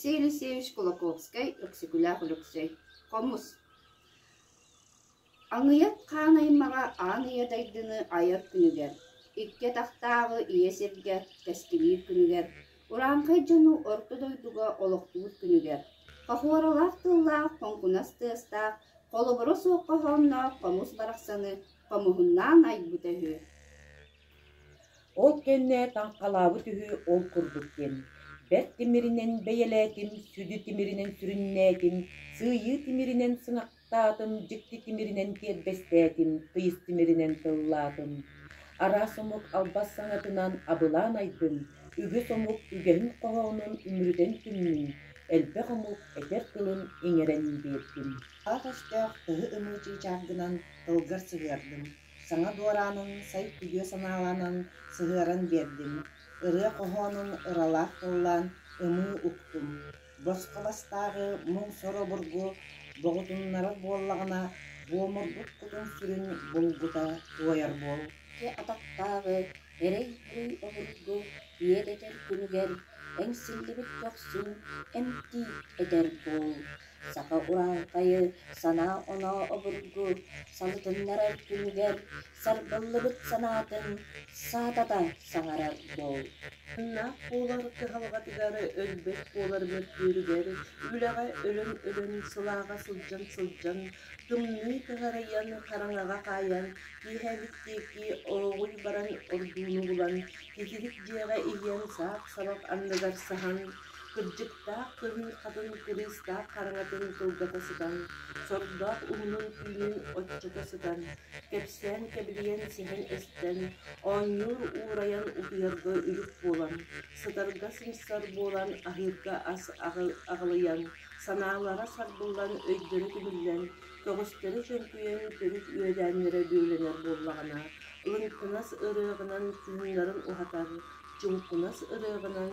Алексей Елисеевич Кулаковскай-Өксөкүлээх Өлөксөй Хомус Аҥыйат хаан аймаҕа аан ийэ дайдыны айар күнүгэр, икки атахтааҕы ийэ сиргэ кэскилиир күнүгэр, урааҥхай дьону орто дойдуга олохтуур күнүгэр, хохуоралаах тыллаах хоҥкунас тыастаах, холобура суох хоһоонноох хомус барахсаны хомуһуннаан айбыта үһү. Ол кэннэ таҥхалаабыт үһү ол курдук диэн, бэрт тимиринэн бэйэлээтим, сүдү тимиринэн сүрүннээтим, сыыйыы тимиринэн сыҥахтаатым, дьикти тимиринэн тиэрбэстээтим, тыйыс тимиринэн тыллаатым. Араас омук албас саҥатынан абылаан айдым, үгүс омук үгэһин хоһоонун үмүрүтэн түмнүм, элбэх омук этэр тылын иҥэрэн биэрдим. Аах өстөөх тыһы ымыы чыычаах гынан тылгар сыһыардым, саҥа дуораанын сай күдүө санааланан сыһыаран биэрдим, ырыа хоһоонун ыралаах тыллаан ымыы уктум, босхо бастааҕы муҥ-сор обургу боҕутуннарар буоллаҕына, буомурбут кутун-сүрүн булгута туойар буол. Икки атахтааҕы эрэй-буруй обургу иэдэтэр күнүгэр эҥсиллибит көхсүн эмтии этэр буол. Саха урааҥхайы санаа-оноо обургу салытыннарар күнүгэр сарбыллыбыт санаатын саатата саҥарар буол. Тыыннаах буолар кыһалҕатыгар, өлбөт буолар мөккүөрүгэр, үлэҕэ өлөн-өлөн, сылааҕа сылдьан-сылдьан, тымныы кыһарыйан, хараҥаҕа хаайан, киэһэлик диэки ооҕуй баран ордууну булан, титирик дьиэҕэ иһийэн саах-сабах анныгар саһан, кырдьыктаах көһүн хатын кырыыстаах хараҥатын кылгата сытан, сордоох уһунун түүнүн оччото сытан, кэпсээн кэбилийэн сэһэн эстэн, оонньуур уурайан утуйарга үлүк буолан, сытарга симсар буолан аһыырга ас аҕылыйан, санаалара сарбыллан өйдөрө түмүллэн, көҕүстэрэ чөҥкүйэн төрүт үөдээннэрэ бүөлэнэр буоллаҕына, лыҥкынас ырыаҕынан тыыннарын уһатар, чуҥкунас ырыаҕынан